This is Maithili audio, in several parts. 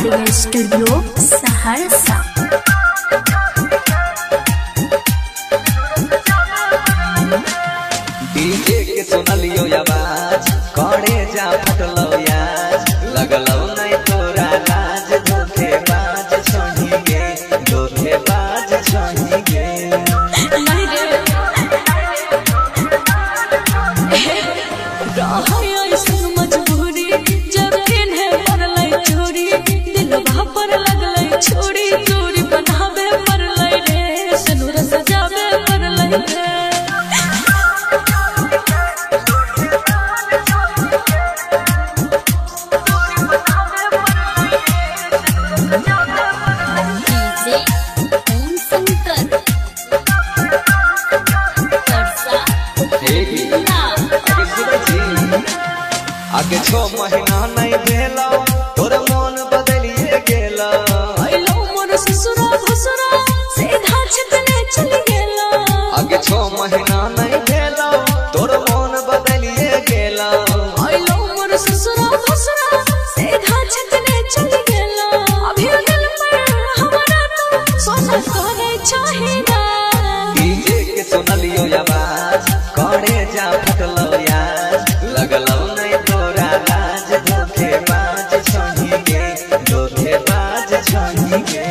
Recording studio Saharsa. DJ के सुनलियो आवाज करे जा फटलो याज लगलो नहीं तोरा लाज धोखेबाज छही गे धोखेबाज छही गे। मजबूरी जब किन्हे पड़लै चोरी दिलवा पर लगलै छोरी चोरी बनावे पड़लै रे सनुर सजावे पड़लै रे। आगे 6 महीना नहीं भेलो तोर मन बदलिए गेलो अइलो मोर ससुरा भसुरा सीधा छतने चल गेलो। आगे 6 महीना नहीं भेलो तोर मन बदलिए गेलो अइलो मोर ससुरा भसुरा सीधा छतने चल गेलो। अभी दिल पर हमरा तू सोना करे चाहिदा। डीजे के सुनलियो आवाज करे जा फटलो याज लगलो नहीं तोरा लाज धोखेबाज छही गे धोखेबाज छही गे।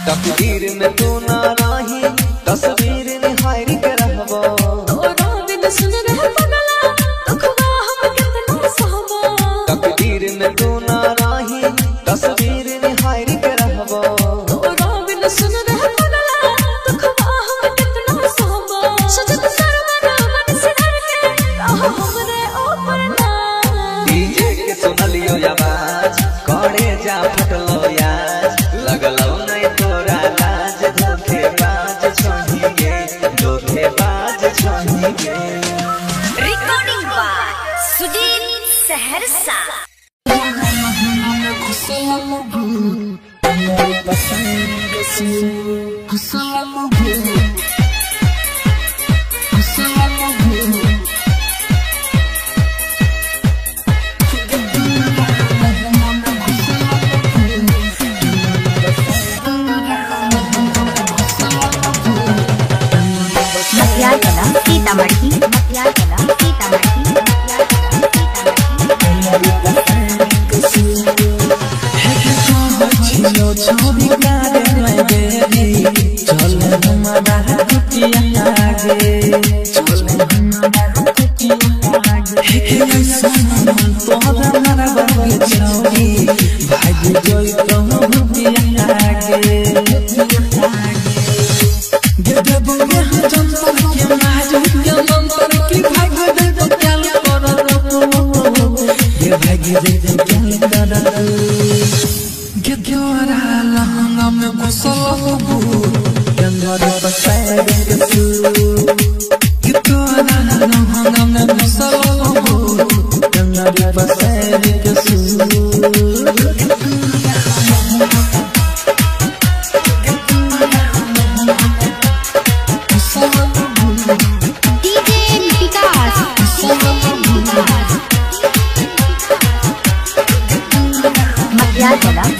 तकदीर में तू ना रही तस्वीर निहारी के रहबो तोरा बिन सुन रह पगला दुखवा हम कितना सहबो। तकदीर में तू ना रही तस्वीर निहारी के रहबो तोरा बिन सुन रह पगला दुखवा हम कितना सहबो। सजत सरवर मन से डर के रहो हमरे ऊपर ना। डीजे के सुनलियो आवाज करे जा फटलो याज लगलो नहीं तोरा लाज धोखेबाज छही गे धोखेबाज छही गे। Recording by Sujeet Saharsa. Sitamarhi Sitamarhi Sitamarhi.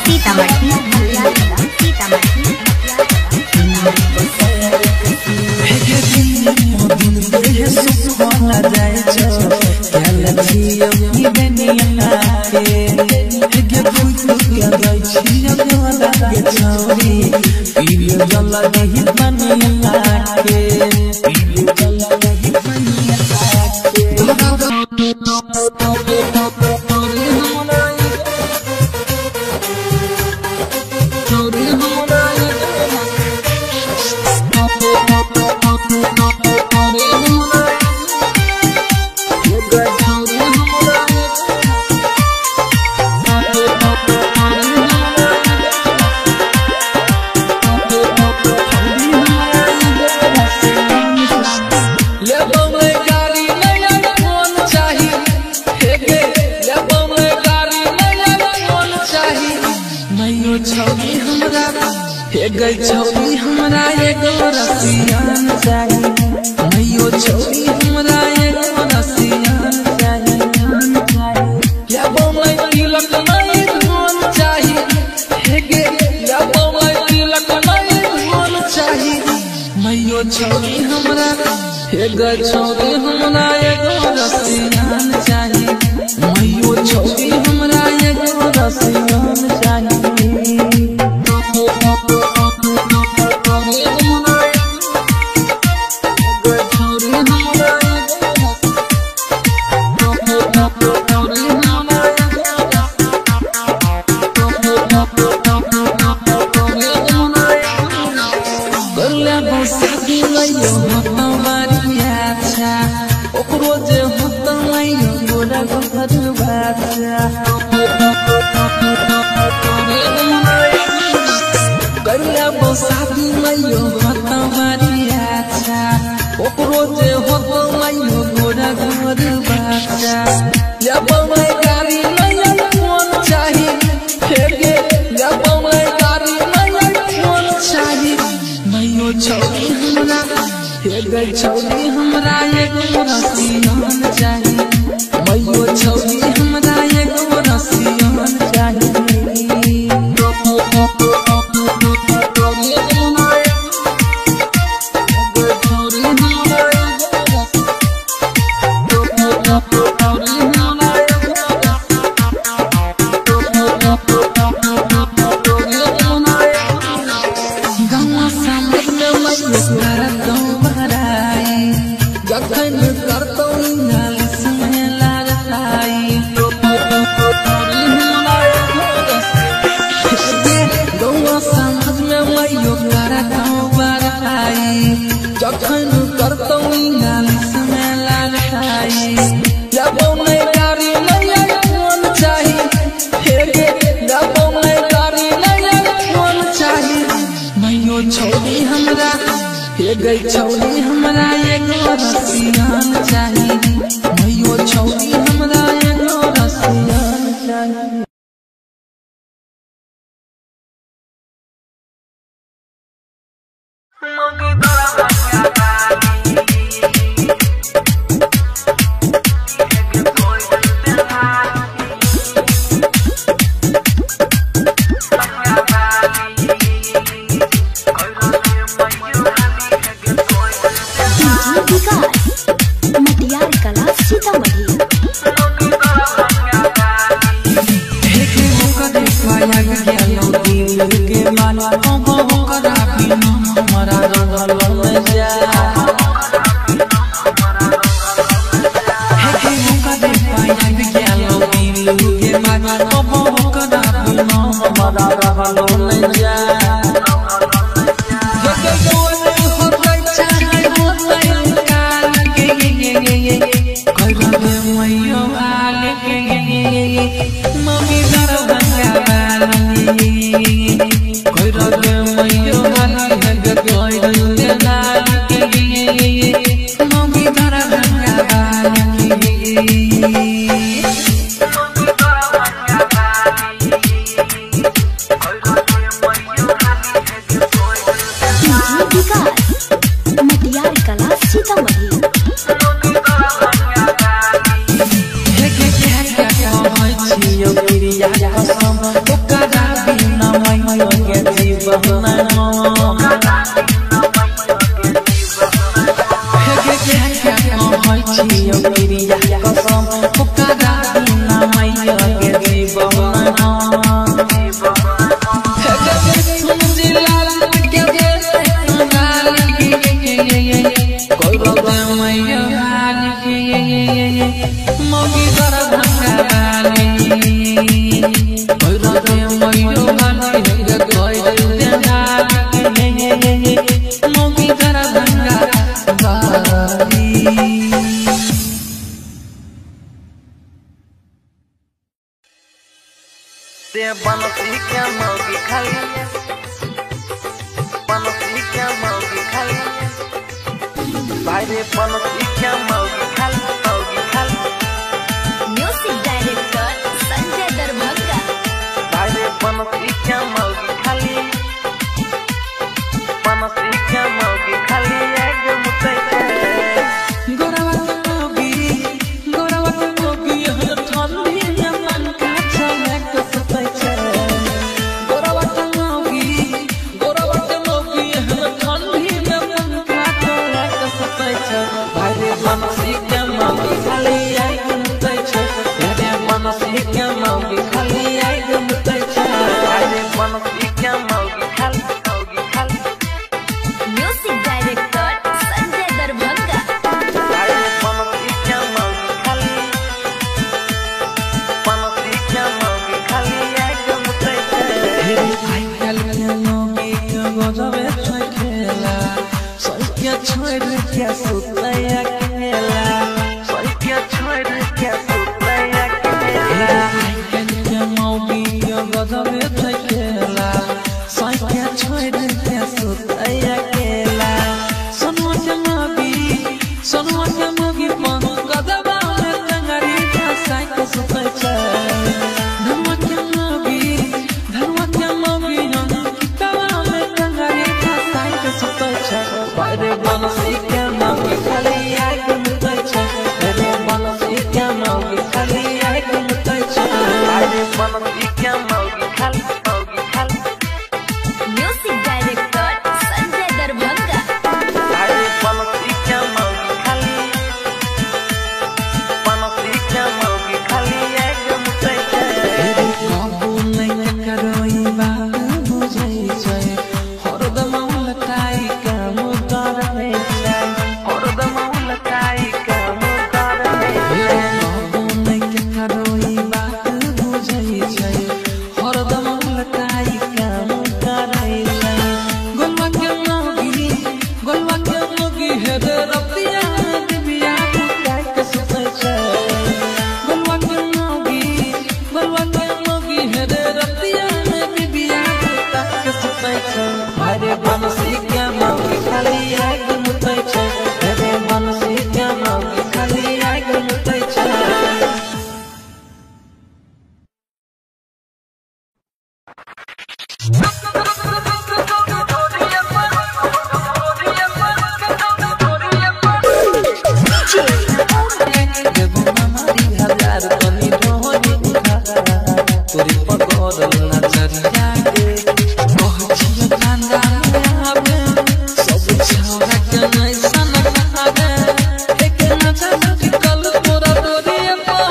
Sitamarhi Sitamarhi. गई छौरी हमरा एगो रसियन चाही मैयो छौरी हमरा एगो रसियन चाही लेबो नै तिलक नै धन चाही हे गे लेबो नै तिलक नै धन चाही मैयो छौरी हमरा हे गई छौरी हमरा एगो रसियन चाही मैयो छौरी हमरा एगो रसियन चाही छौरी हमरा एगो रसियन चाही मैयो छौरी हमरा एगो रसियन चाही गई छौरी हमरा एगो रसियन चाही मैयो छौरी हमरा एगो रसियन चाही। Music director Sanjay Darbhanga. मनसी के मौगी खाली आग मुतै छै। गोरवा के मौगी, गोरवा के मौगी हर ठंडी में पंखा चला के सुतै छै। गोरवा के मौगी, गोरवा के मौगी हर ठंडी में पंखा चला के सुतै छै। भाई मनसी के मौगी खाली आग मुतै छै। रे मनसी के मौगी खाली आग मुतै छै। भाई मनसी के मौगी खाली मौगी खाली। Music director Sanjay Darbhanga. भाई मनसी के मौगी खाली, मनसी के मौगी खाली आग मुतै छै। आई काल के मौगी के गजबे छै खेला, सैके छोड़ के सुतै अकेला। सैके छोड़ के सुतै अकेला। आई काल के मौगी के गजबे छै खेला, सैके छोड़ के सुतै अकेला। सोनुआ के मौगी, सोनुआ के मौगी पंकजबा में टंगरी फंसाई के सुतै छै। धनुआ के मौगी, धनुआ के मौगी अंकितवा में टंगरी फंसाई के सुतै छै। अरे बनसी के मौगी खाली आग मुतै छै। अरे बनसी के मौगी खाली आग मुतै छै। भाई मनसी के मौगी खाली मौगी खाली। Music director Sanjay Darbhanga. भाई मनसी के मौगी खाली, मनसी के मौगी खाली आग मुतै छै। कबू नहि ककरो ई बात बुझै छै, हरदम उलटाइ काम करै छै। हरदम उलटाइ काम करै छै। कबू नहि ककरो ई बात बुझै छै, हरदम उलटाइ काम करै छै। गोलवा के मौगी, गोलवा के मौगी हे रे रतिया दिबिया बुताइ के सुतै छै। गोलवा के मौगी, गोलवा के मौगी हे रे रतिया दिबिया बुताइ के सुतै छै। अरे बनसी के मौगी खाली आग मुतै छै। अरे बनसी के मौगी खाली आग मुतै छै। देबो मारी हजार तनी ढोली उठा, तोरी पकड़ल नजरिया के। कहै छियै कांदा में आबे, सब छौरा के नै सनक आबे। एक नजर टिकल तोरा डोरी पर,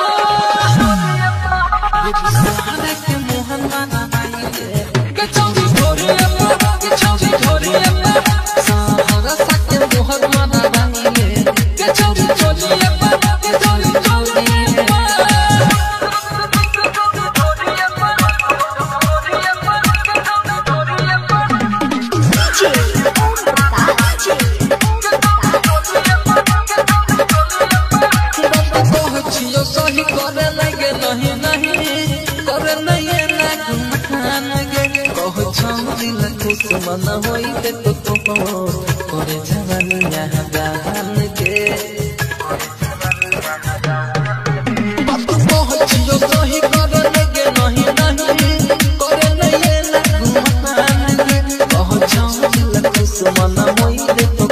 बेबी सहारा के मोहन माना आइले। के छौरी ढोरी पर, के छौरी ढोरी पर, सहारा सा के मोहन माना आइले। के छौरी ढोरी पर, के छौरी ढोरी पर। कहै छियौ सही करे नै गे, नहीं नहीं करे नै ना गुमान गे। कहै छौ दिल खुश मन होइते तो करे जवानिया गान के। बात कहै छियौ सही करे नै गे, नहीं नहीं करे नै ना गुमान गे। कहै छौ दिल खुश मन होइते तो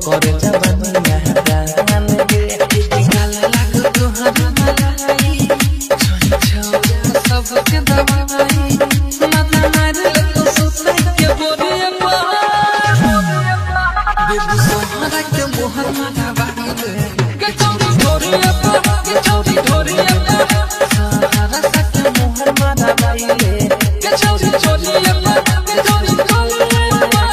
करे जवानिया गान गे। गाल लाग तोहर मलाई, छोरी छौरा सबके दवाई। माथा मारल तो सुतै के बोरिया पर, बेबी सोहरा के मोहन माथा बाहिले। के छौरी ढोरिया पर, के छौरी ढोरिया पर, सहारा सा के मोहन माथा बाहिले। के छौरी ढोरिया पर, के छौरी ढोरिया पर।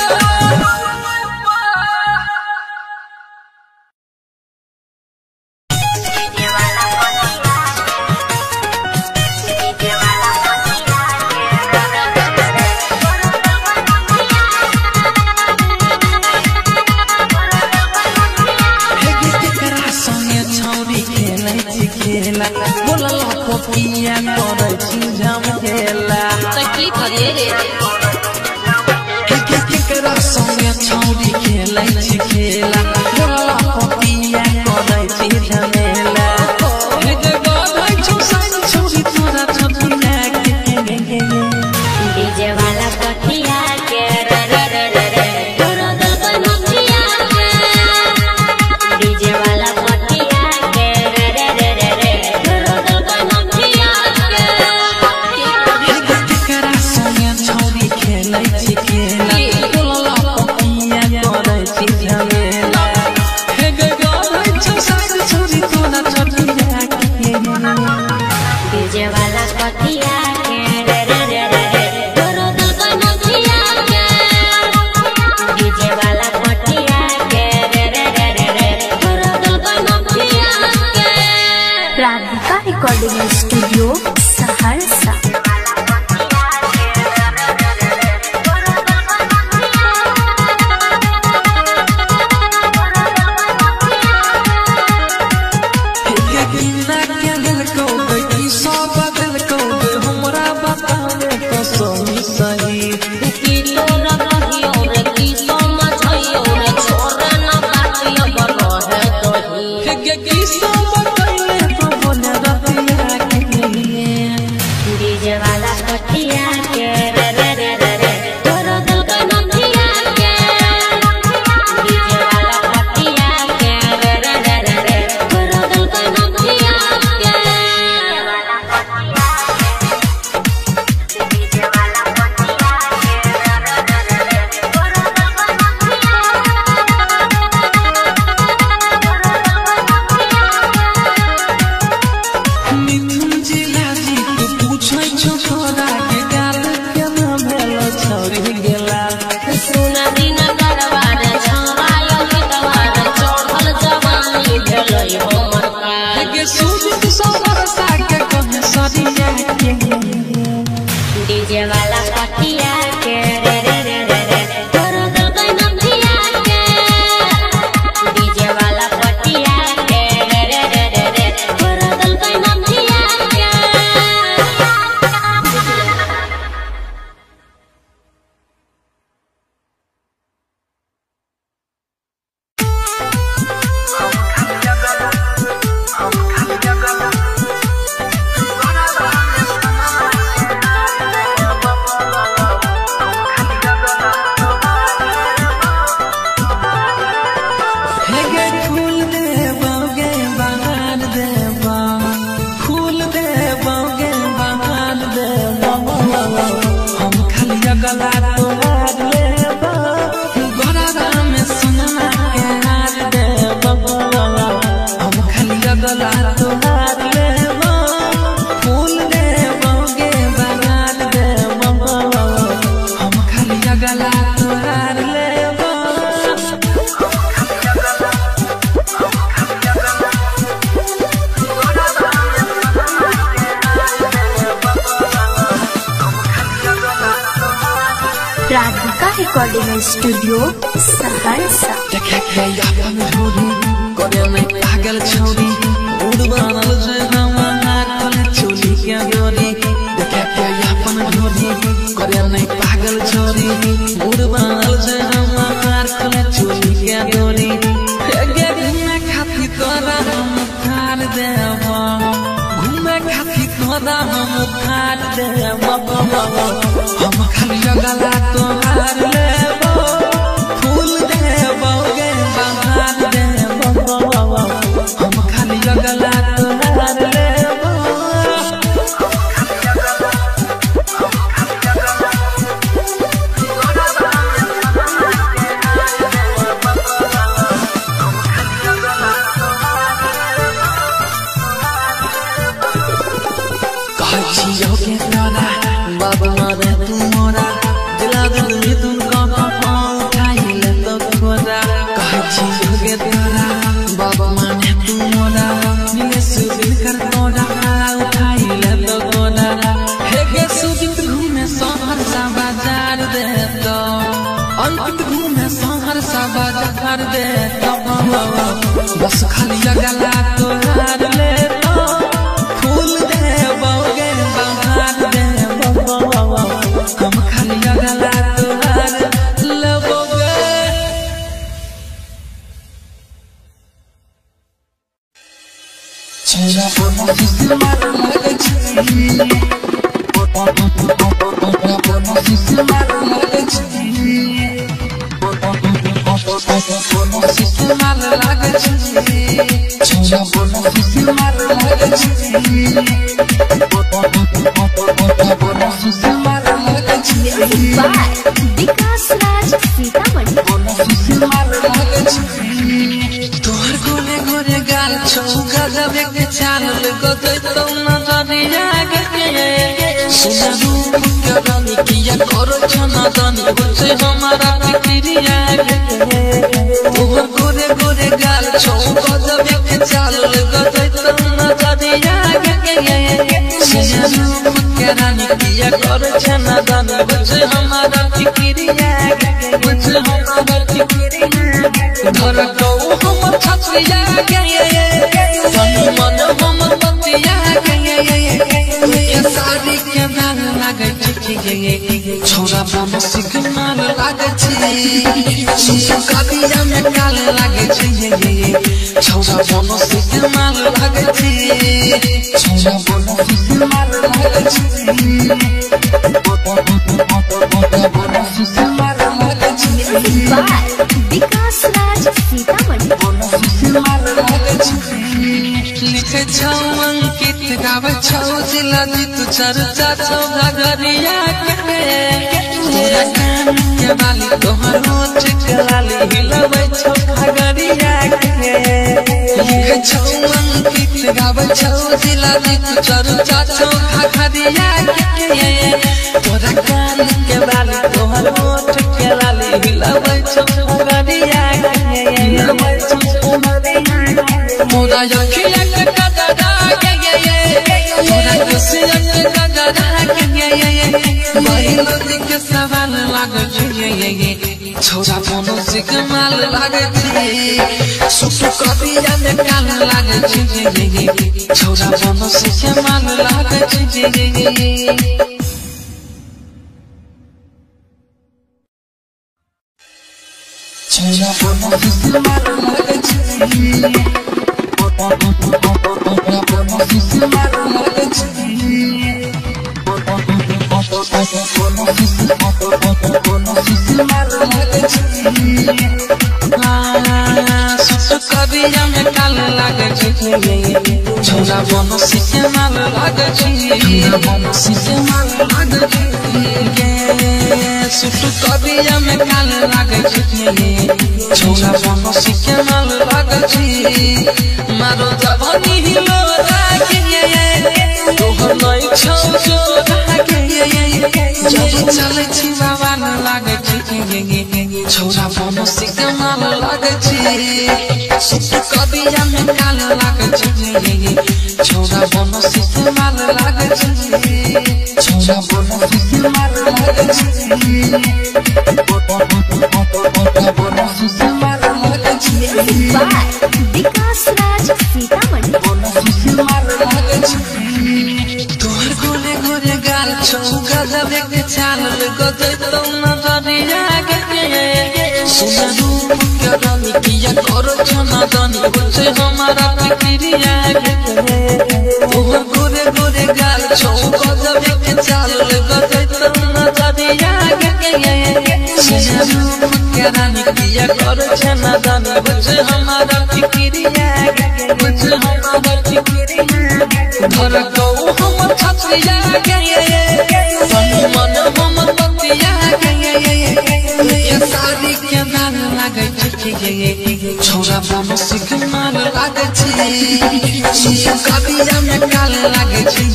तोहार लेबो। Radhika recording studio Saharsa. देखे के अपन ढोरी करे नहीं पागल छौरी उड़ बनल जे हमार तले चोली के डोरी। देखे के अपन ढोरी करे नहीं पागल छौरी उड़ बनल जे हमार तले चोली के डोरी। गे घूमे खातिर तोरा हम थार देबो, घूमे खातिर तोरा हम थार देबो। हम खाली गला तोहार लेबो, फूल देबो गे बहार देबो। हम खाली गला तोहार लेबो। कहै छियौ के तोरा बाबा मारे तू मोरा दिला दिल तुम उठाइल तो खोरा। कहै छियौ के तोरा बाबा माने तू मोरा मिले सुदिन कर तोरा उठाइल तो खोरा। हे गे सुदिन घूमे सहरसा बाजार दे तो, अंकित घूमे सहरसा बाजार दे तो। बस खाली गला तोहार ले तो, फूल देबो गे बहार देबो। हम खाली गला तोहार लेबो गे। छौरा बनसी मार लागै छी, बनसी मार लागै छी, बनसी मार लागै छी, छौरा बनसी मार लागै छी, बनसी मार लागै छी। बाय विकास राज सीतामढ़ी। बनसी मार लागै छी। तोहर गोरे गोरे गाल छौ गजब के चाल गदै तो नजरिया गे। सुना रूप के रानी किया करो छना दानी होছে हमारा फिक्रिया गे। तोहर गोरे गोरे गाल छौ गजब के चाल गदै तो नजरिया गे। सुना रूप के रानी किया करो छना दानी होছে हमारा फिक्रिया गे, होছে हमारा फिक्रिया। धर कौ हमर छछिया गे, तनु मन हमर बतिया गे। ये साड़ी के दाग लागै छी, छौरा बनसी के मार लागै छी, सुसु कबिया में काल लागै छी, छौरा बनसी के मार लागै छी, छौरा बनसी मार लागै छी, बनसी मार लागै छी। बाय विकास राज सीतामढ़ी। बनसी मार लागै छी। लिखे छौ अंकित गाबै छौ जिला जीत चर्चा छौ घगरिया के। तोरा कान के बाली तोहर होठ के लाली हिलबै छौ घगरिया के। लिखे छौ अंकित गाबै छौ जिला जीत चर्चा छौ घगरिया के। तोरा कान के बाली तोहर होठ के लाली हिलबै छौ घगरिया के, हिलबै छौ घगरिया। मोरा अखिया के कजरा गे, मोरा खुशिया के कजरा गे। महिलो के सवाल लागै छी, छौरा बनसी के माल लागै छी, सुसु कबिया में काल लागै छी, छौरा बनसी के माल लागै छी। छौरा बनसी मार लागै छी, बनसी मार लागै छी, बनसी मार लागै छी। सुसु कबिया में काल लागै छी, छौरा बनसी के माल लागै छी, बनसी के माल लागै छी गे। सुसु कबिया में काल लागै छी, छौरा बनसी के माल लागै छी। मारो जवानी हिलो राखे, तोहर नै छौ जोरा गे। जब चलै छी बाबा न लागै छी, छै छौरा बनसी के माल लागै छै सुत कदिया में काल लागै छै छौरा बनसी के माल लागै छै छौरा बनसी के माल लागै छै बनसी के माल लागै छै। बाय विकास राज सीतामढ़ी। बनसी के माल लागै छै तोहर गोरे गोरे गाल छौ गजब के चाल गजब नजरिया के सुना रूप के रानी किया करो छना दानी होछे हमारा फिक्रिया के तोहर गोरे गोरे गाल छौ गजब के चाल गजब नजरिया के सुना रूप के रानी किया करो छना दानी होछे हमारा फिक्रिया के होछे हमारा फिक्रिया धर कौ हमर छतिया के तन मन हमर बतिया के ये सारी के नाल लागै छै छौरा बनसी के माल लागै छै सुत कदिया में काल लागै छै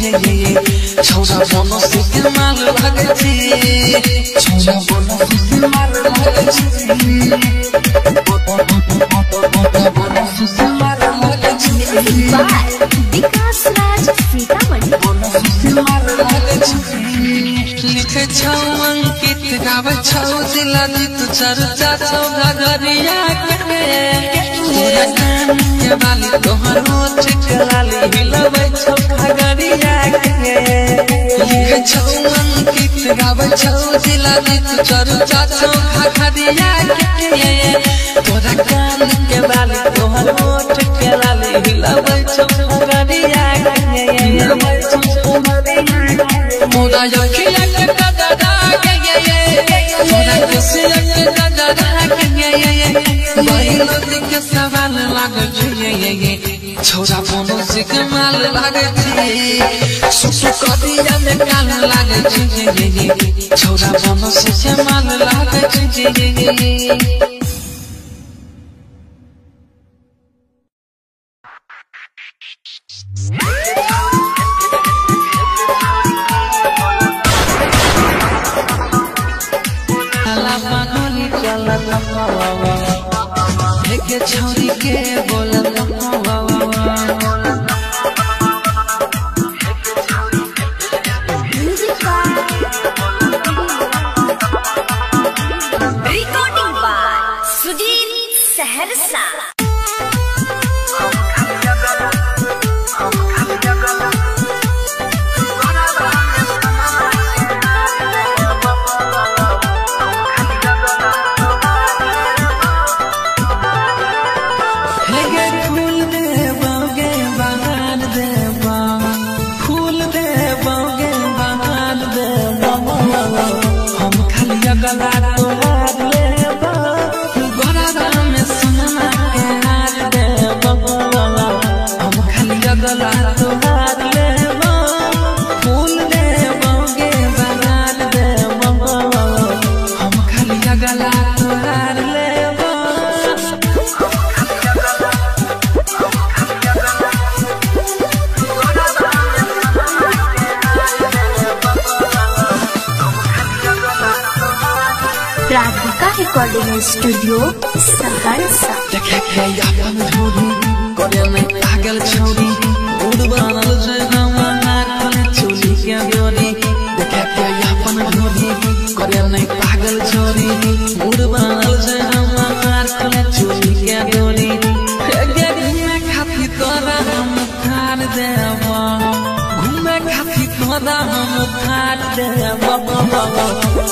छौरा बनसी के माल लागै छै छौरा बनसी के माल लागै छै बनसी के माल लागै छै। बाय विकास राज सीतामढ़ी। बनसी के माल लागै छै लिखे छौ अंकित गाबै छौ जिला जीत चर्चा छौ घघरिया के तोरा कान के बाली तोहर होठ के लाली हिलबै छौ घघरिया के लिखे छौ अंकित गाबै छौ जिला जीत चर्चा छौ घघरिया के तोरा कान के बाली तोहर होठ के लाली हिलबै छौ घघरिया के हिलबै छौ मोरा अखिया के गजरा के मोरा केसिया के गजरा के बहिनोती के सवाल लागै छै छौरा बनसी के माल लागै छै सुसु कदिया में काल लागै छै छौरा बनसी के माल लागै छै। के छौरी के बोलत रिकॉर्डिंग बाय सुधीर सहरसा। गला तोहार लेबा गरा में सोना के हार देबा हम खाली गला तोहार लेबा फूल देबा गे बहार देबा हम खाली गला तोहार लेबा। Radhika recording studio Saharsa. देखे के अपन झोरी करे में पागल छौरी उड़ बनल छै हमार चोली के डोरी देखे के अपन झोरी करे में पागल छौरी उड़ बनल छै हमार चोली के डोरी गे घूमे खातिर तोरा हम खार देबा घूमे खातिर तोरा हम खार देबा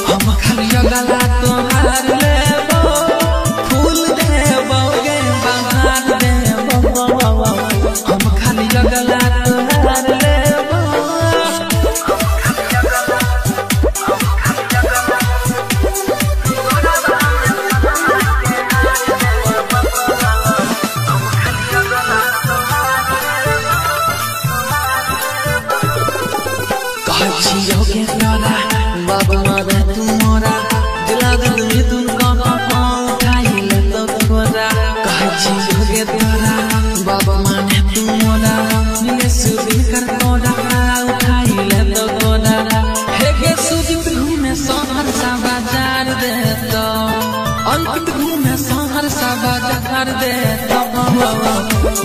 हम खाली गला तोहार लेबो फूल देबो गे बहार देबो हम खाली गला तोहार लेबो। अंकित घूमे सहरसा बाजार दे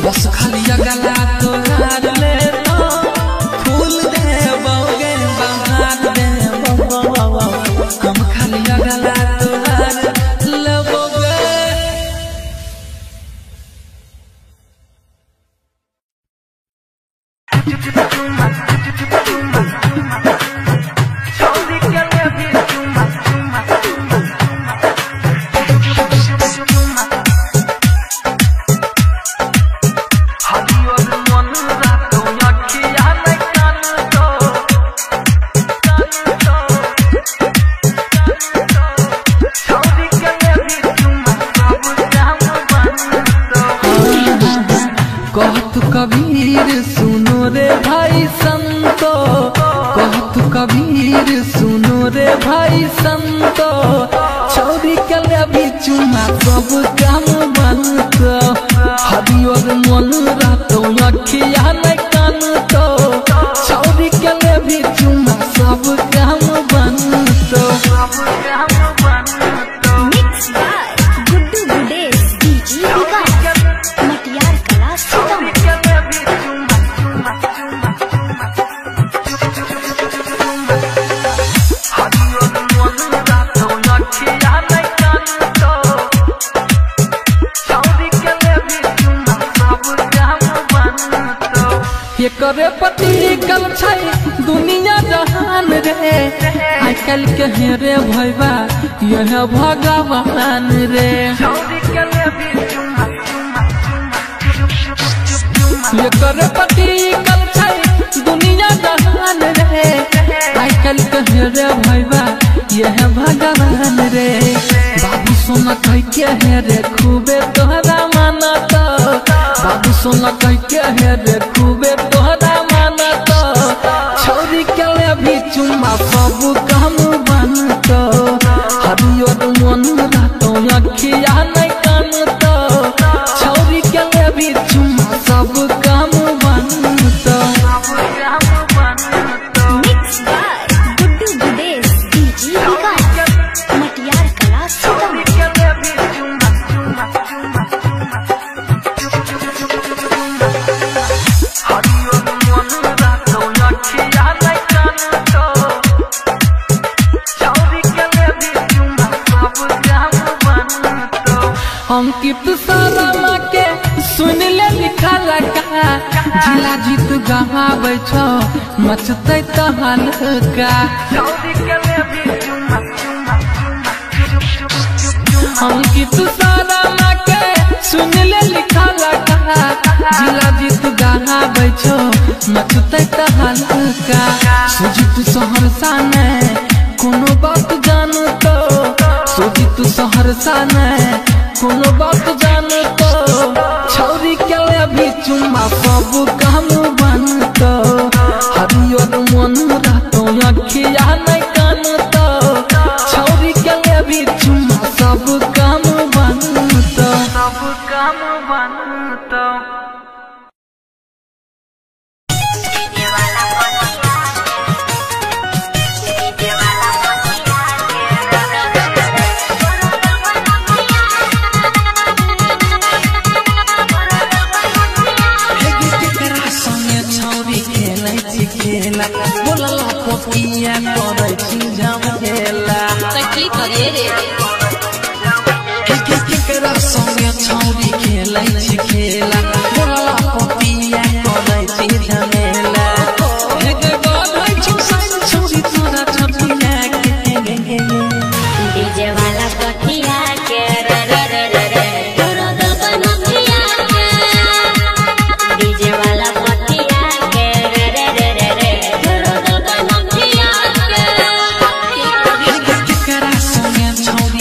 बस खाली गला तोहार ले फूल दे बौगे बहार दे हम खाली गला तोहार लेबोगे। कहत कबीर सुनो रे भाई संतो, कहत कबीर सुनो रे भाई संतो, छौरी के लेबी चुमा सब काम बनतो, हरियर मन रहतो अखिया नै कानतो, छौरी के लेबी चुमा सब काम बनतो। Mix by Guddu Gudesh DJ Vikas Matiyar Kala Sitamarhi. करे पति कल छै दुनिया जहान रे, आइ काल्हि के हे रे भैया यह भगवान रे। ये करे पति कल छै दुनिया जहान रे, आइ काल्हि के हे रे भैया यह भगवान रे। बाबू सोना कह के हे रे खूबे तोहरा मानत, बाबू सोना कह के हे रे खूबे तोहरा मानत, छौरी के लेबी चुमा सब काम बनतो, हरियर मन रहतो अखिया नै कानतो, छौरी के लेबी चुमा सब काम बनतो। Mix by Guddu Gudesh DJ Vikas Matiyar Kala Sitamarhi. Ankit Sharma के सुन ले लिखा लगा, जिला जीत गवाबै छौ मचतै तहलका। अंकित शर्मा के सुन ले लिखा लगा, जिला जीत गवाबै छौ मचतै तहलका। सुजीत सहरसा ने कोनो बात जानतो, सुजीत सहरसा ने कोनो बात जानतो, छौरी के लेबी चुमा सब काम बनतो, हरियर मन रहतो अखिया नै कानतो, छौरी के लेबी चुमा सब काम बनतो। की करे रे केकरा संगे छौरी खेलै छी खेला, बोलला पतिया करै छी झमेला, हे गे बढ़ै छौ साइन छौरी तोरा छठिया के। डीजे वाला पटिया के रे रे रे रे रे तोरा दबनथिया के, डीजे वाला पटिया के रे रे रे रे रे तोरा दबनथिया के। केकरा संगे छौरी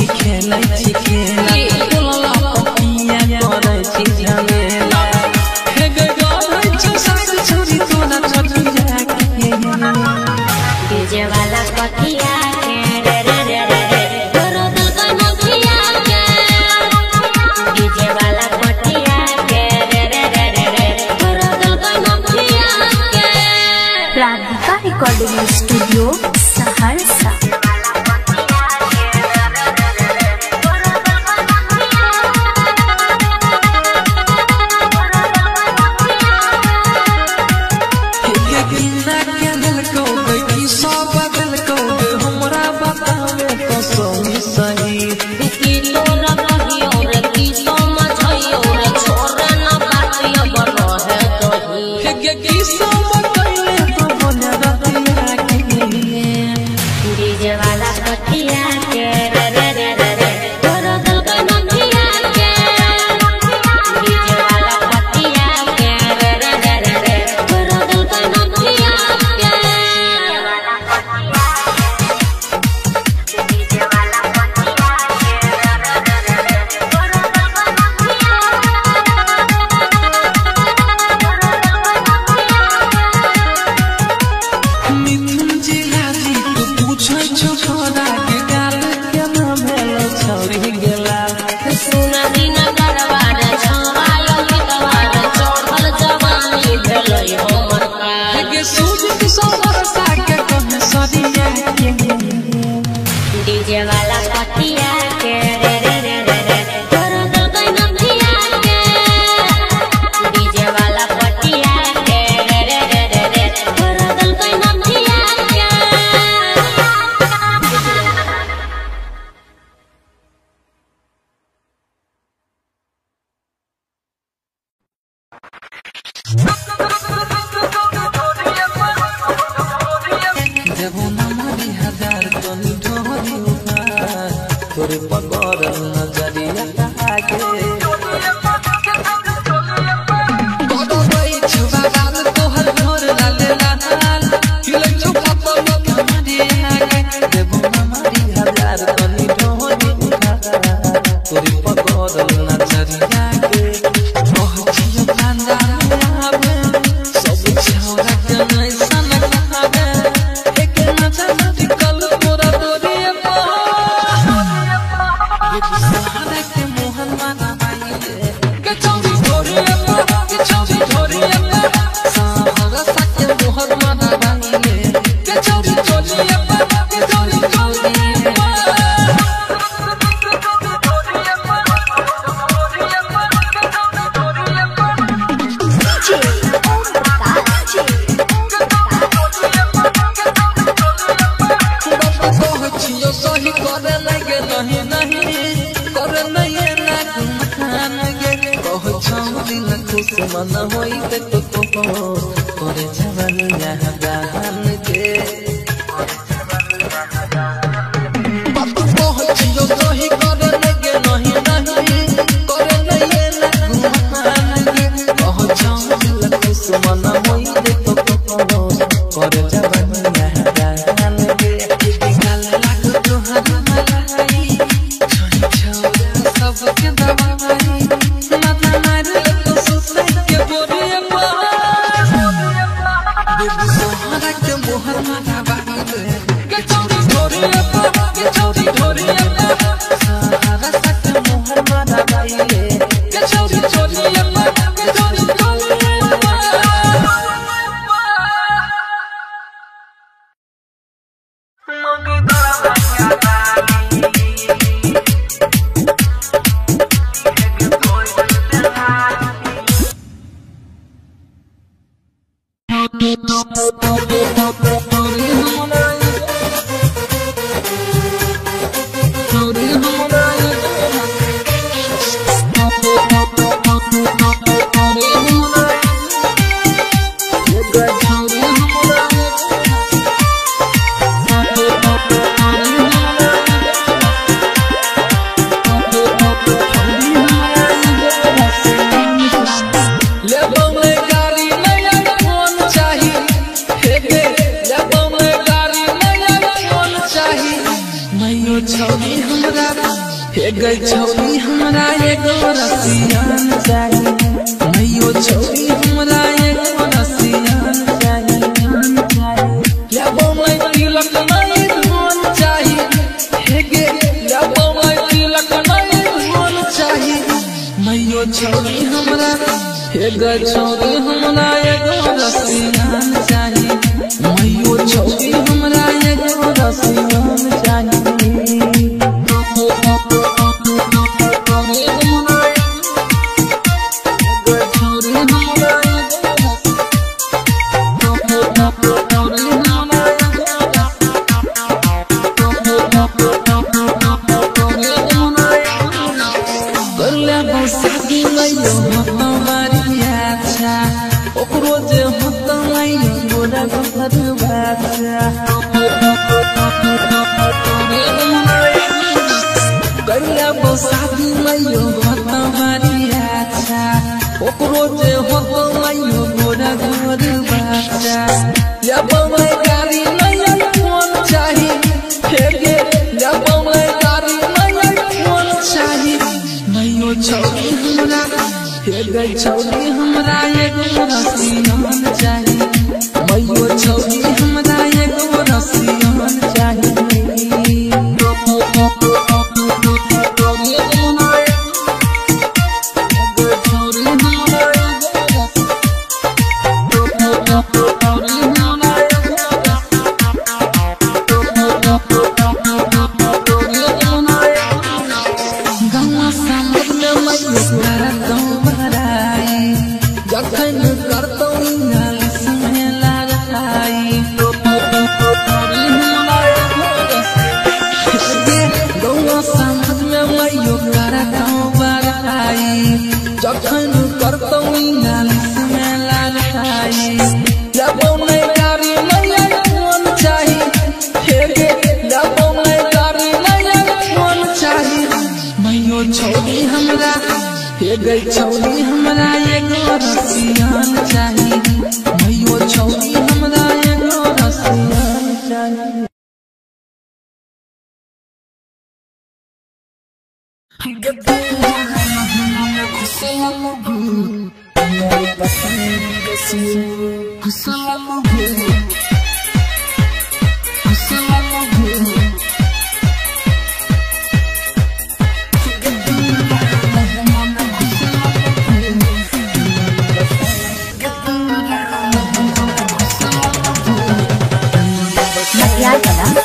देबो ना मारी हजार तनी ढोरी उठा तोरे पगड़ नजरिया आगे मन होई तो करे जवनिया गान के बापू पहुंचियो सही करे लगे नहीं नहीं करे नहीं ना गुमान के पहुंचो दिल खुश मन होई तो करे जवनिया गान के गाल लाग तोहर मलाई छोड़ी छोरा सबके दवाई माथा मार छौरी हमरा एगो रसियन चाही मैयो छौरी हमरा एगो रसियन चाही लेबो मैं तिलक नहीं धन चाही हे गे लेबो मैं तिलक नहीं धन चाही मैयो छौरी हमरा हे गे छौरी हमरा एगो रसियन चाही मैयो छौरी हमरा एगो रसियन चाही। छौरी हमरा एगो रसियन चाही मैयो छौरी हमरा एगो रसियन चाही। जखन करतौ नालिश में। मैयो छौरी हमरा हे गई छौरी हमरा एगो रसियान चाही मैयो छौरी हमरा एगो रसियान चाही।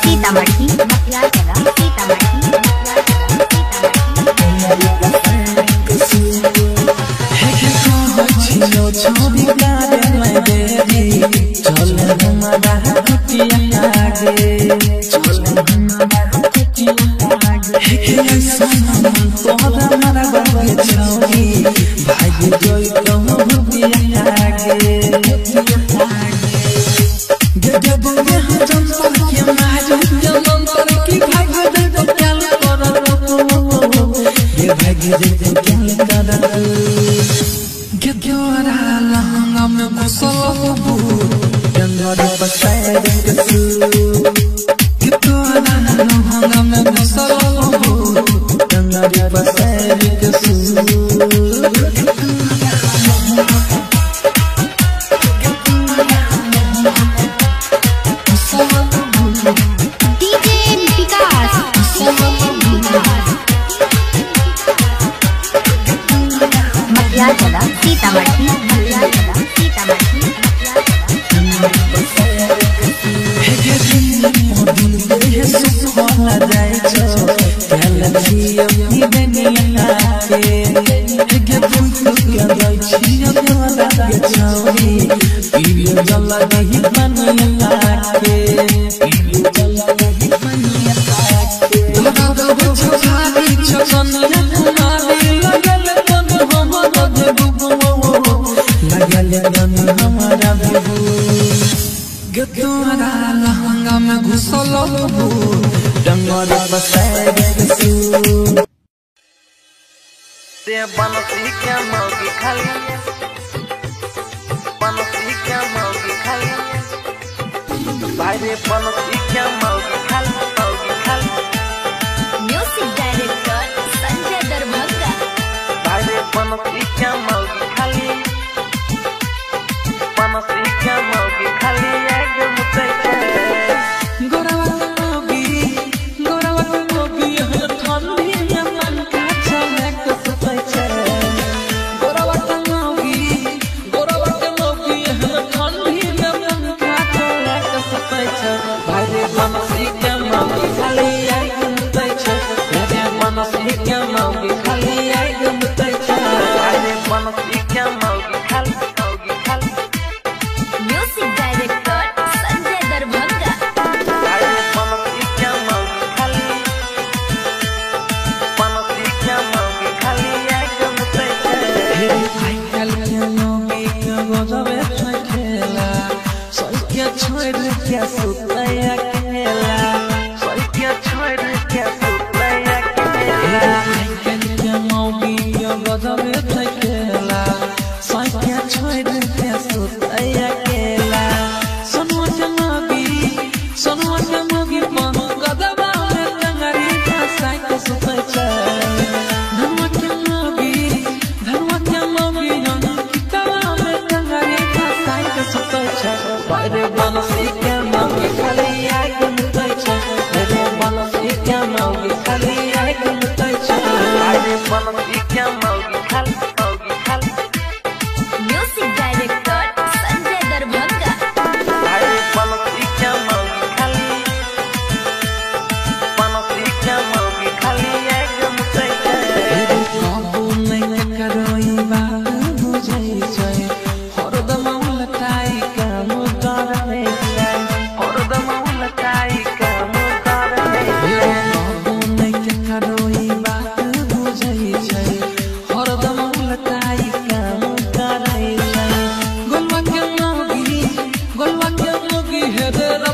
सीतामढ़ी सीतामढ़ी गोलवा के मोगी, गोलवा के मोगी हे।